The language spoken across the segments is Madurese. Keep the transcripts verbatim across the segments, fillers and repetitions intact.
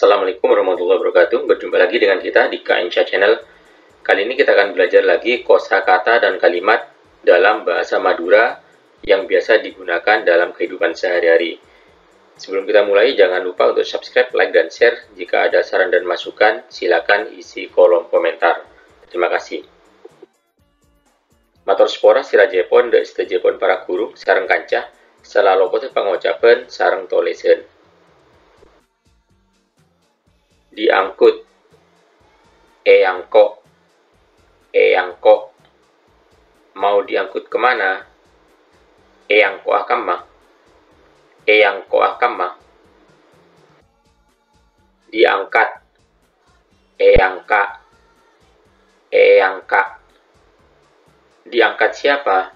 Assalamualaikum warahmatullahi wabarakatuh. Berjumpa lagi dengan kita di K N C Channel. Kali ini kita akan belajar lagi kosakata dan kalimat dalam bahasa Madura yang biasa digunakan dalam kehidupan sehari-hari. Sebelum kita mulai, jangan lupa untuk subscribe, like, dan share. Jika ada saran dan masukan, silakan isi kolom komentar. Terima kasih. Mator sapora sè rajâèpon dâ' sadhâjâèpon para ghuru sareng kanca, sè la lopot pangocabhân sareng tolèsan. Diangkut. Èangko'. Èangko'. Mau diangkut ke mana? Èangko'a kamma? Èangko'a kamma? Diangkat. Èangka'. Èangka'. Diangkat siapa?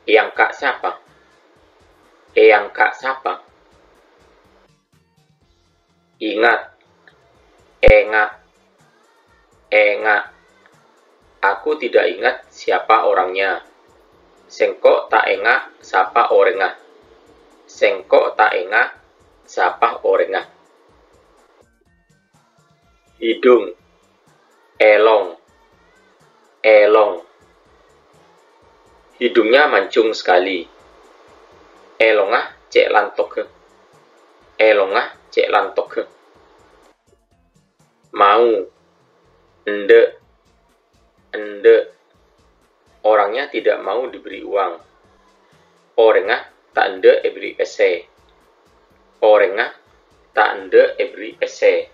Èangka' sapa? Èangka' sapa? Ingat. Ènga'. Ènga'. Aku tidak ingat siapa orangnya. Sèngko' ta' ènga' sapa orèngnga. Sèngko' ta' ènga' sapa orèngnga. Hidung. Èlong. Èlong. Hidungnya mancung sekali. Èlongnga cè' lantoghâ. Èlongnga cè' lantoghâ. Mau. Endâ'. Endâ'. Orangnya tidak mau diberi uang. Orèngnga ta' endâ' èberri' pèssè. Orèngnga ta' endâ' èberri' pèssè.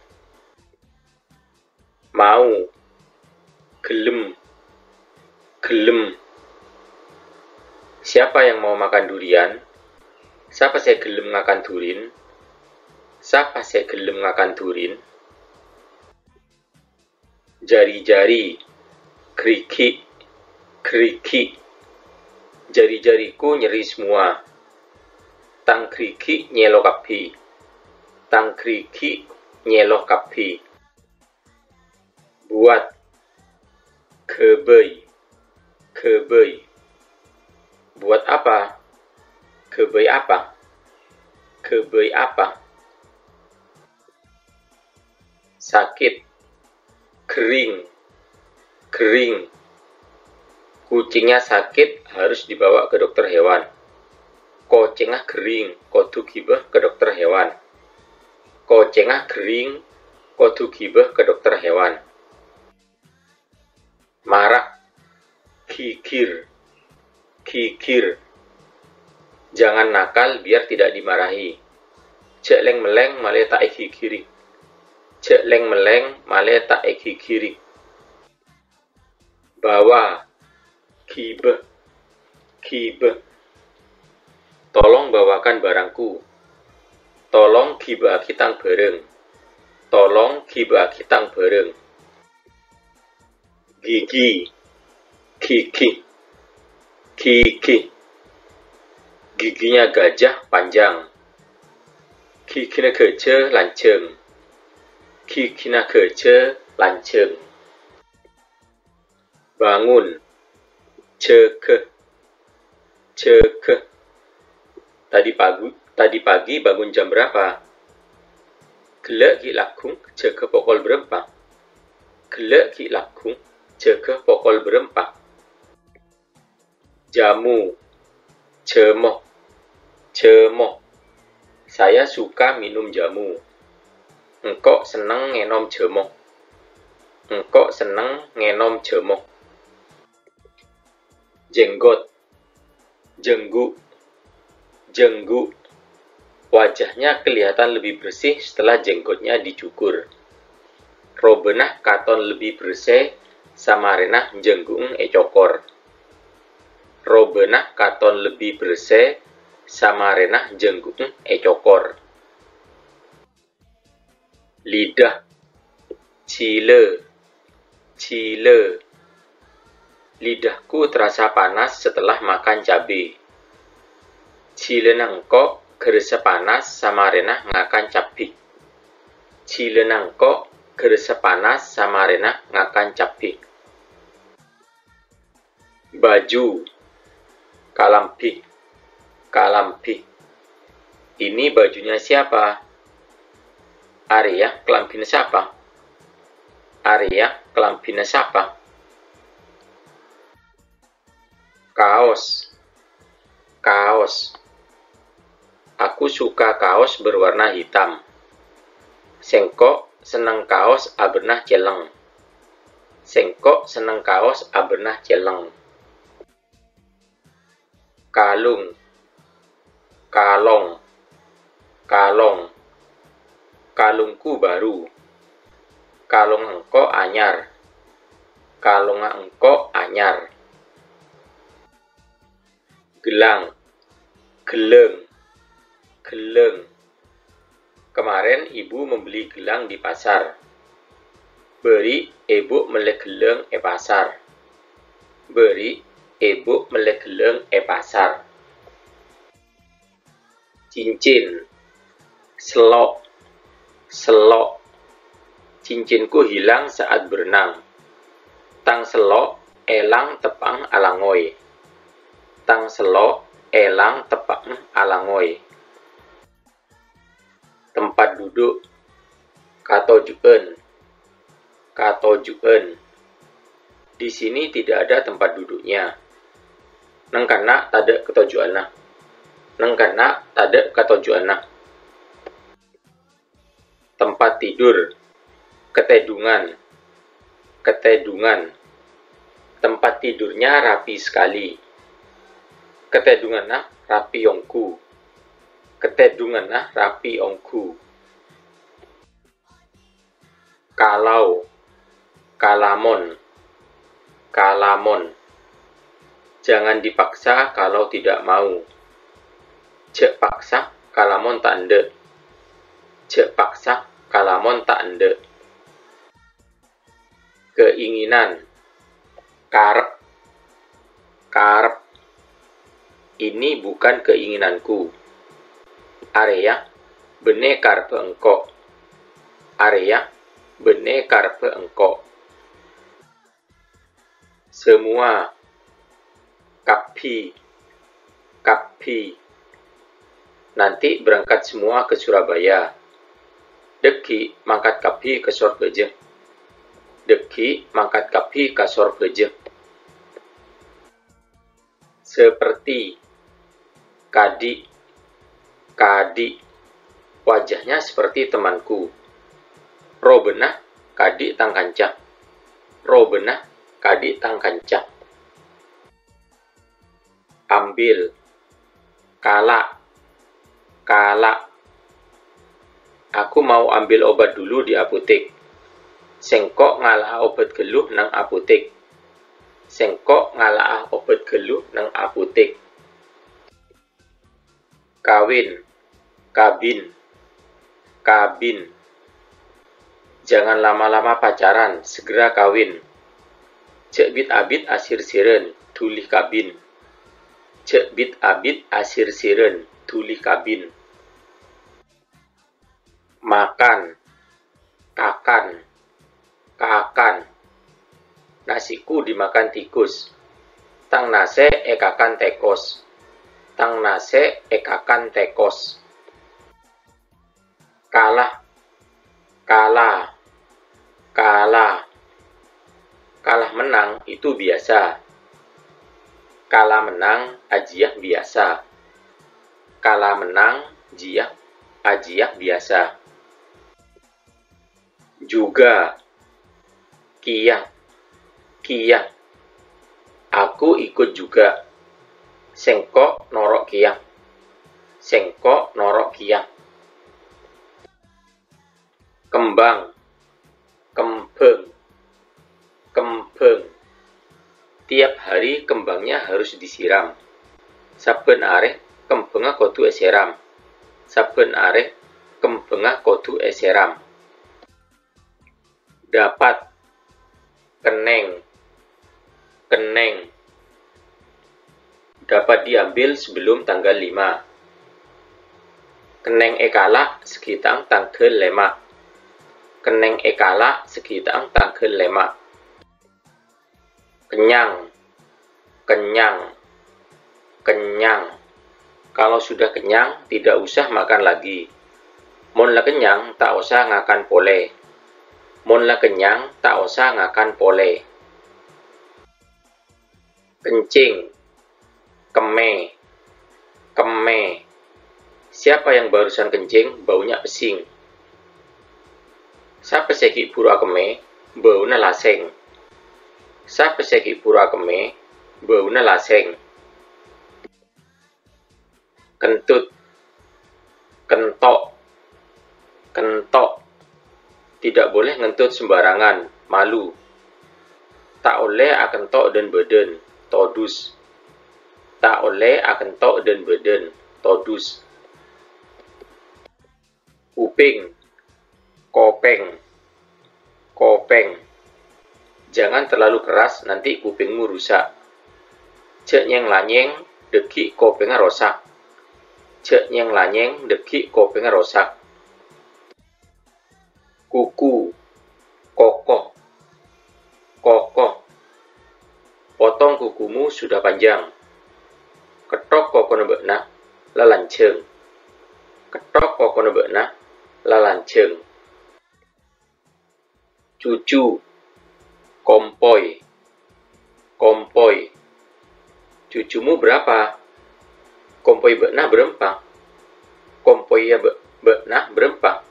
Mau. Ghellem. Ghellem. Siapa yang mau makan durian? Sapa sè ghellem ngakan durin? Sapa sè ghellem ngakan durin? Jari-jari. Ghârighi'. Ghârighi'. Jari-jariku nyeri semua. Tang ghârighi' nyèlo kabbhi. Tang ghârighi' nyèlo kabbhi. Buat. Ghâbây. Ghâbây. Buat apa? Ghâbây apa? Ghâbây apa? Sakit. Ghering. Ghering. Kucingnya sakit, harus dibawa ke dokter hewan. Kocèngnga ghering, kodhu ghibâ ka dokter hewan. Kocèngnga ghering, kodhu ghibâ ka dokter hewan. Marak. Ghighir. Ghighir. Jangan nakal biar tidak dimarahi. Jhâ' lèng-mellèng malè ta' èghighiri. Jhâ' lèng-mellèng malè ta' èghighiri. Bawa. Ghibâ. Ghibâ. Tolong bawakan barangku. Tolong ghibâ'âghi tang bhârâng. Tolong ghibâ'âghi tang bhârâng. Gigi. Ghigi. Ghigi. Giginya gajah panjang. Ghigina ghâjhâ lanjhâng. Ghigina ghâjhâ lanjhâng. Bangun. Jâgâ. Jâgâ. Tadi pagi, tadi pagi bangun jam berapa? Ghellâ' ghi' langghung jâgâ pokol bârâmpa? Ghellâ' ghi' langghung jâgâ pokol bârâmpa? Jamu. Jhâmo. Jhâmo. Saya suka minum jamu. Engko' senneng ngènom jhâmo. Engko' senneng ngènom jhâmo. Jenggot. Jenggu'. Jenggu'. Wajahnya kelihatan lebih bersih setelah jenggotnya dicukur. Robâna katon lebbi bersè samarèna jenggu'en ècokor. Robâna katon lebbi bersè samarèna jenggu'en ècokor. Lidah. Jhilâ. Jhilâ. Lidahku terasa panas setelah makan cabe. Jhilâna engko' ghârâssa panas samarèna ngakan cabbhi. Jhilâna engko' ghârâssa panas samarèna ngakan cabbhi. Baju. Kalambhi. Kalambhi. Ini bajunya siapa? Arèya kalambhina sapa? Arèya kalambhina sapa? Kaos. Kaos. Aku suka kaos berwarna hitam. Sèngko' senneng kaos abârna cellèng. Sèngko' senneng kaos abârna cellèng. Kalung. Kalong. Kalong. Kalungku baru. Kalongnga engko' anyar. Kalongnga engko' anyar. Gelang. Ghellâng. Ghellâng. Kemarin ibu membeli gelang di pasar. Bâri' èbhu mellè ghellâng è pasar. Bâri' èbhu mellè ghellâng è pasar. Cincin. Sello'. Sello'. Cincinku hilang saat berenang. Tang sello' èlang teppa'na alangoy. Tang sello' èlang teppa'na alangoy. Tempat duduk. Katoju'ân. Katoju'ân. Di sini tidak ada tempat duduknya. Neng kanna' tadâ' katoju'ânna. Neng kanna' tadâ' katoju'ânna. Tempat tidur. Katèdungan. Katèdungan. Tempat tidurnya rapi sekali. Katèdunganna rapi ongghu. Katèdunganna rapi ongghu. Kalau. Kalamon. Kalamon. Jangan dipaksa kalau tidak mau. Jhâ' paksa kalamon ta' endâ'. Jhâ' paksa kalamon ta' endâ'. Keinginan. Karep. Karep. Ini bukan keinginanku. Arèya bânnè karebbhâ engko'. Arèya bânnè karebbhâ engko'. Semua. Kabbhi. Kabbhi. Nanti berangkat semua ke Surabaya. Dhâggi' mangkat kabbhi ka Sorbhâjâ. Dhâggi' mangkat kabbhi ka Sorbhâjâ. Seperti. Kadhi'. Kadhi'. Wajahnya seperti temanku. Robâna kadhi' tang kanca. Robâna kadhi' tang kanca. Ambil. Kala'. Kala'. Aku mau ambil obat dulu di apotek. Sèngko' ngala'a obat ghâllu neng apotek. Sèngko' ngala'a obat ghâllu neng apotek. Kawin. Kabin. Kabin. Jangan lama-lama pacaran, segera kawin. Jhâ' bit-abit asir-sirân, dhuli kabin. Jhâ' bit-abit asir-sirân, dhuli kabin. Makan. Kakan. Kakan. Nasiku dimakan tikus. Tang nasè' èkakan tèkos. Tang nasè' èkakan tèkos. Kalah. Kala. Kala. Kalah menang itu biasa. Kala mennang ajiyâ biyasa. Kala mennang jiyâ, ajiyâ biyasa. Juga. Kèya. Kèya. Aku ikut juga. Sèngko' noro' kèya. Sèngko' noro' kèya. Kembang. Kembhâng. Kembhâng. Tiap hari kembangnya harus disiram. Sabbhân arè kembhângnga kodhu èsèram. Sabbhân arè kembhângnga kodhu èsèram. Dapat. Kennèng. Kennèng. Dapat diambil sebelum tanggal lima. Kennèng èkala' saghita'an tangghâl lèma'. Kennèng èkala' saghita'an tangghâl lèma'. Kenyang. Kenyang. Kenyang. Kalau sudah kenyang, tidak usah makan lagi. Mon la kennyang, ta' osa ngakan polè. Mon la kennyang, ta' osa ngakan polè. Kencing. Kemmè. Kemmè. Siapa yang barusan kencing, baunya pesing. Sapa sè ghi' buru akemmè, bâuna lasèng. Sapa sè ghi' buru akemmè, bâuna lasèng. Kentut. Kento'. Kento'. Tidak boleh ngentut sembarangan, malu. Ta' ollè akento' dân-bâdân, todus. Ta' ollè akento' dân-bâdân, todus. Kuping. Kopèng. Kopèng. Jangan terlalu keras, nanti kupingmu rusak. Jhâ' nyèng-lanyèng, dhâggi' kopèngnga rosak. Jhâ' nyèng-lanyèng, dhâggi' kopèngnga rosak. Kuku. Koko. Koko. Potong kukumu sudah panjang. Ketthok kokona bâ'na, la lanjhâng. Ketthok kokona bâ'na, la lanjhâng. Cucu. Kompoy. Kompoy. Cucumu berapa? Kompoy bâ'na bârâmpa? Kompoyya bâ-, bâ'na bârâmpa?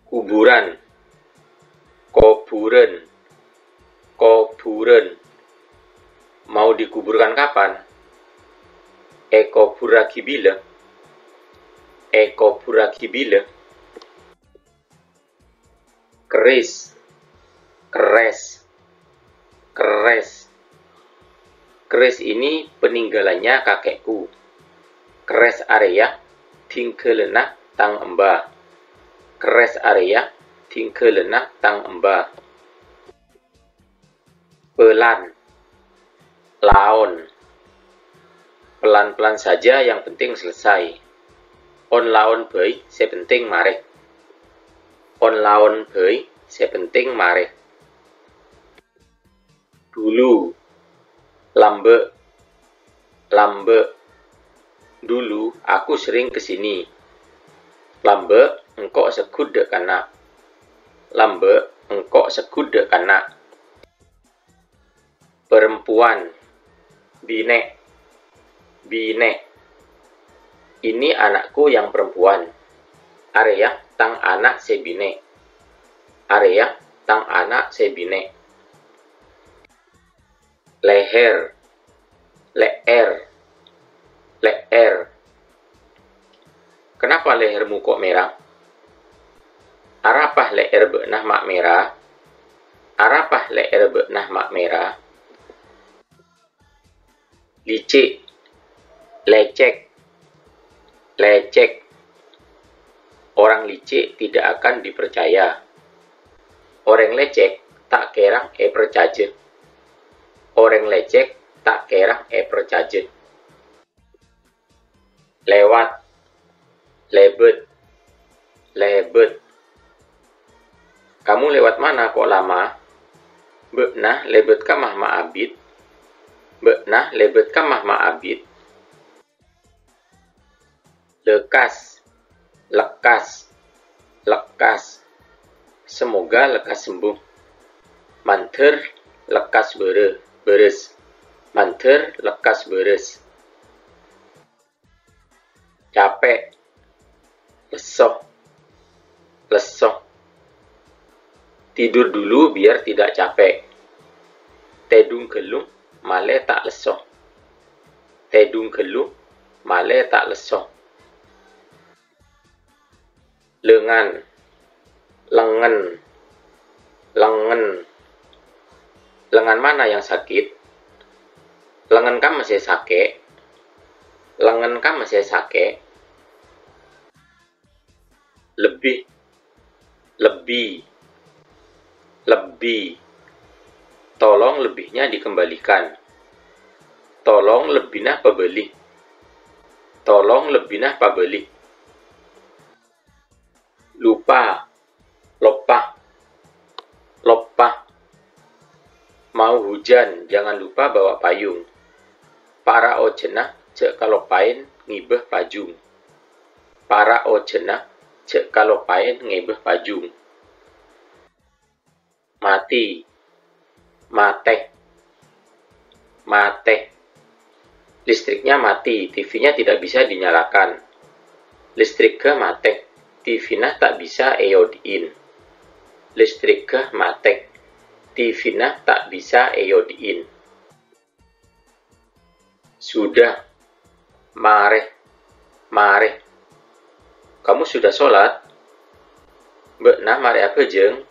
Kuburan. Kobhurân. Kobhurân. Mau dikuburkan kapan? Èkobhurraghi bilâ? Èkobhurraghi bilâ? Keris. Kerrès. Kerrès. Keris ini peninggalannya kakekku. Kerrès arèya dhingghâlânna tang emba. Kerrès arèya dhingghâlânna tang emba. Pelan. Laon. Pelan-pelan saja, yang penting selesai. On-laon bhâi, sè penting marè. On-laon bhâi, sè penting marè. Dulu. Lambâ'. Lambâ'. Dulu aku sering ke sini. Lambâ' engko' segghut dâ' kanna'. Lambâ' engko' segghut dâ' kanna'. Perempuan. Binè'. Binè'. Ini anakku yang perempuan. Arèya tang ana' sè binè'. Arèya tang ana' sè binè'. Leher. Le'er. Le'er. Kenapa lehermu kok merah? Arapa le'er bâ'na ma' mèra? Arapa le'er bâ'na ma' mèra? Licik. Lècèk. Lècèk. Orang licik tidak akan dipercaya. Orèng lècèk ta' kèra èparcajâ. Orèng lècèk ta' kèra èparcajâ. Lewat. Lèbât. Lèbât. Kamu lewat mana kok lama? Bâ'na lèbât kamma ma' abit? Bâ'na lèbât kamma ma' abit? Lekas. Lekkas. Lekkas. Semoga lekas sembuh. Mandhâr lekkas bârâ-, bârâs. Mandhâr lekkas bârâs. Capek. Lesso. Lesso. Tidur dulu biar tidak capek. Tèdung ghâllu malè ta' lesso. Tèdung ghâllu malè ta' lesso. Lengan. Lengen. Lengen. Lengan mana yang sakit? Lengen kamma sè sakè'? Lengen kamma sè sakè'? Lebih. Lebbi. Lebbi. Tolong lebihnya dikembalikan. Tolong lebbina pabâli. Tolong lebbina pabâli. Lupa. Loppa. Loppa. Mau hujan, jangan lupa bawa payung. Para' ojhânna jhâ' kaloppaèn ngibâ pajung. Para' ojhânna jhâ' kaloppaè ngèbâ pajung. Mati. Matè. Matè. Listriknya mati, T V-nya tidak bisa dinyalakan. Listrikka matè, T V-na ta' bisa èodi'in. Listrikka matè, T V-na ta' bisa èodi'in. Sudah. Marè. Marè. Kamu sudah sholat? Bâ'na marè abhâjâng?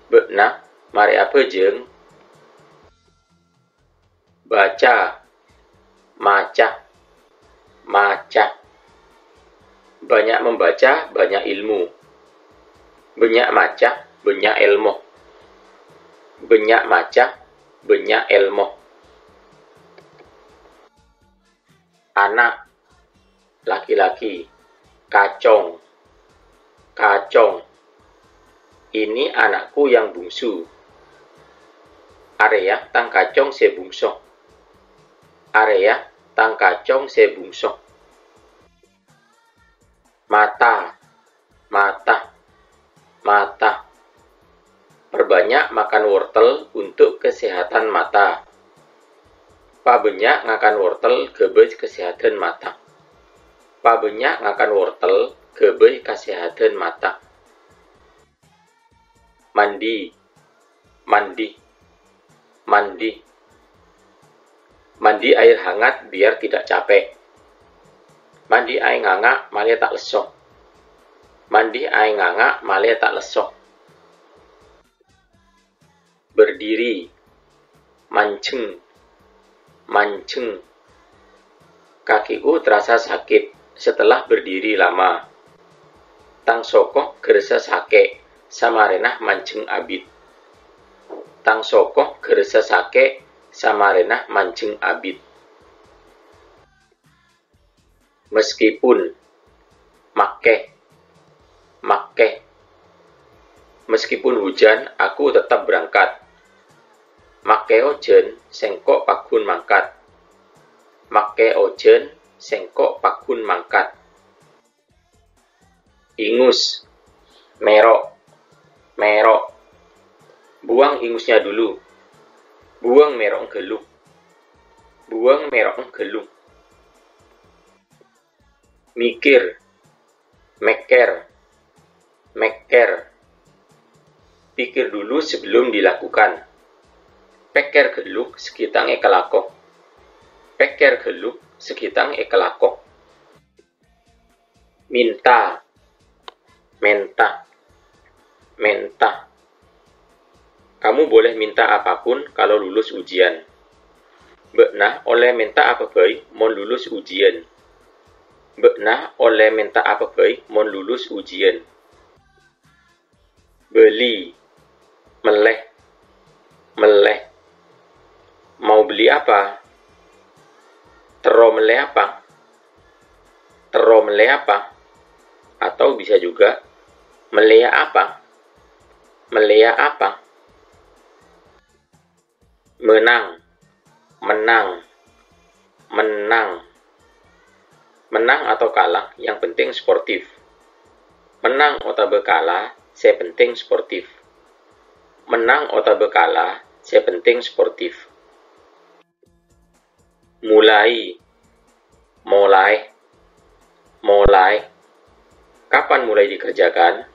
Bâ'na marè abhâjâng? Baca. Maca. Maca. Banyak membaca, banyak ilmu. Bânnya' maca, bânnya' èlmo. Bânnya' maca, bânnya' èlmo. Ana', laki-laki. Kacong. Kacong. Ini anakku yang bungsu. Arèya tang kacong sè bungso. Arèya tang kacong sè bungso. Mata. Mata. Mata. Perbanyak makan wortel untuk kesehatan mata. Pabânnya' ngakan wortel ghâbây kasèhadhân mata. Pabânnya' ngakan wortel ghâbây kasèhadhân mata. Mandi. Mandi. Mandi. Mandi air hangat biar tidak capek. Mandi aèng anga' malè ta' lesso. Mandi aèng anga' malè ta' lesso. Berdiri. Manjheng. Manjheng. Kakiku terasa sakit setelah berdiri lama. Tang soko ghârâssa sakè' samarèna manjheng abit. Tang soko ghârâssa sakè' samarèna manjheng abit. Meskipun. Makkè. Makkè. Meskipun hujan, aku tetap berangkat. Makkè ojhân, sèngko' pagghun mangkat. Makkè ojhân, sèngko' pagghun mangkat. Ingus. Mèro'. Mèro'. Buang ingusnya dulu. Buang mèro'na ghâllu. Buang mèro'na ghâllu. Mikir. Mèkkèr. Mèkkèr. Pikir dulu sebelum dilakukan. Pèkkèr ghâllu saghitang èkalako. Pèkkèr ghâllu saghitang èkalako. Minta. Mènta. Mènta. Kamu boleh minta apapun kalau lulus ujian. Bâ'na ollè mènta apa bhâi mon lulus ujian. Bâ'na ollè mènta apa bhâi mon lulus ujian. Beli. Mellè. Mellè. Mau beli apa? Terro mellè apa? Terro mellè apa? Atau bisa juga, mellèya apa? Mellèya apa? Menang. Menang. Menang. Menang atau kalah, yang penting sportif. Menang otabâ kala, sè penting sportif. Menang otabâ kala, sè penting sportif. Mulai. Molaè. Molaè. Kapan mulai dikerjakan?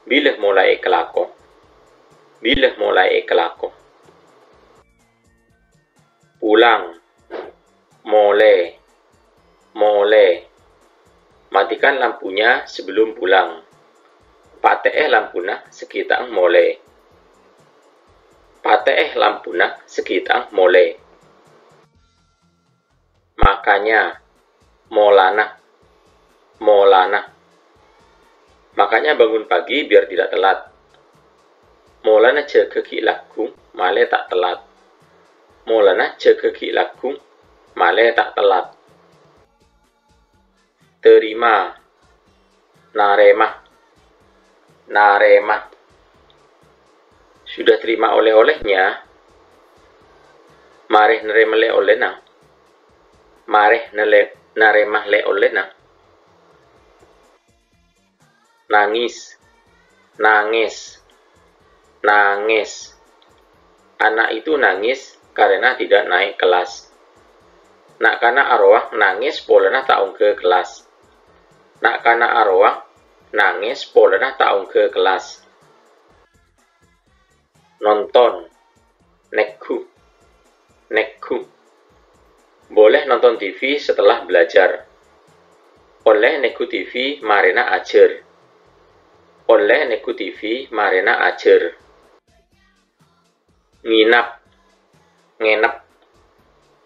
Bilâ molaè èkalako? Bilâ molaè èkalako? Pulang. Molè. Molè. Matikan lampunya sebelum pulang. Patè'è lampuna saghita'eng molè. Patè'è lampuna saghita'eng molè. Makanya. Molana. Molana. Makanya bangun pagi biar tidak telat. Molana jâgâ ghi' lagghu, malè ta' telat. Molana jâgâ ghi' lagghu, malè ta' telat. Terima. Narèma. Narèma. Sudah terima oleh-olehnya? Marè narèma lè-ollèna. Marè nalè-, narèma lè-ollèna. Nangis. Nangis. Nangis. Anak itu nangis karena tidak naik kelas. Na'-kana' arowa nangis polana ta' ongghâ kellas. Na'-kana' arowa nangis polana ta' ongghâ kellas. Nonton. Neggu. Neggu. Boleh nonton T V setelah belajar. Ollè neggu T V marèna ajhâr. Ollè neggu T V marèna ajhâr. Nginap. Ngènep.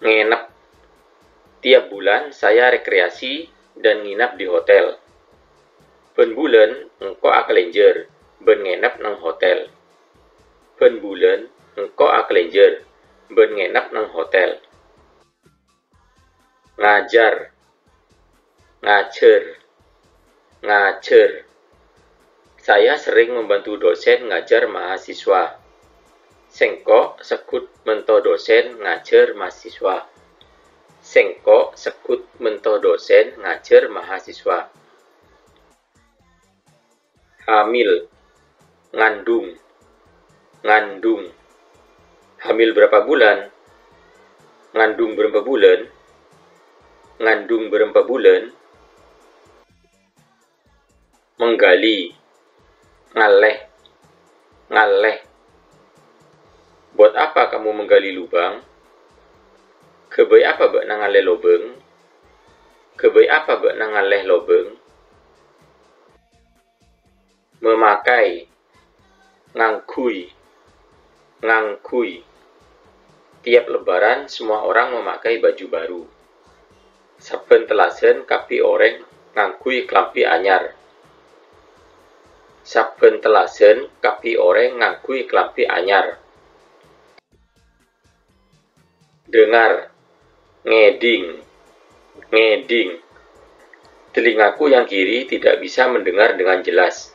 Ngènep. Tiap bulan saya rekreasi dan nginap di hotel. Bân bulân engko' akalènjhâr bân ngènep neng hotel. Bân bulân engko' akalènjhâr bân ngènep neng hotel. Ngajhâr. Ngajhâr. Ngajhâr. Saya sering membantu dosen ngajar mahasiswa. Sèngko' segghut mènto dosen ngajhâr mahasiswa. Sèngko' segghut mènto dosen ngajhâr mahasiswa. Hamil. Ngandung. Ngandung. Hamil berapa bulan? Ngandung bârâmpa bulân? Ngandung bârâmpa bulân? Menggali. Ngallè. Ngallè. Buat apa kamu menggali lubang? Ghâbây apa bâ'na ngallè lobâng? Ghâbây apa bâ'na ngallè lobâng? Memakai. Ngangghuy. Ngangghuy. Tiap Lebaran, semua orang memakai baju baru. Sabbhân tellasân kabbhi orèng ngangghuy kalambhi anyar. Sabbhân tellasân kabbhi orèng ngangghuy kalambhi anyar. Dengar. Ngèdhing. Ngèdhing. Telingaku yang kiri tidak bisa mendengar dengan jelas.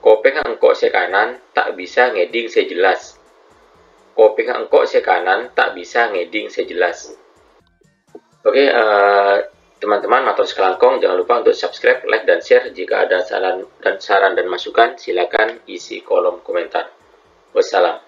Kopèng engko' sè kanan ta' bisa ngèdhing sè jelas. Kopèng engko' sè kanan ta' bisa ngèdhing sè jelas. Oke, eh, teman-teman, mator sakalangkong, jangan lupa untuk subscribe, like, dan share jika ada saran dan, saran dan masukan, silakan isi kolom komentar. Wassalam.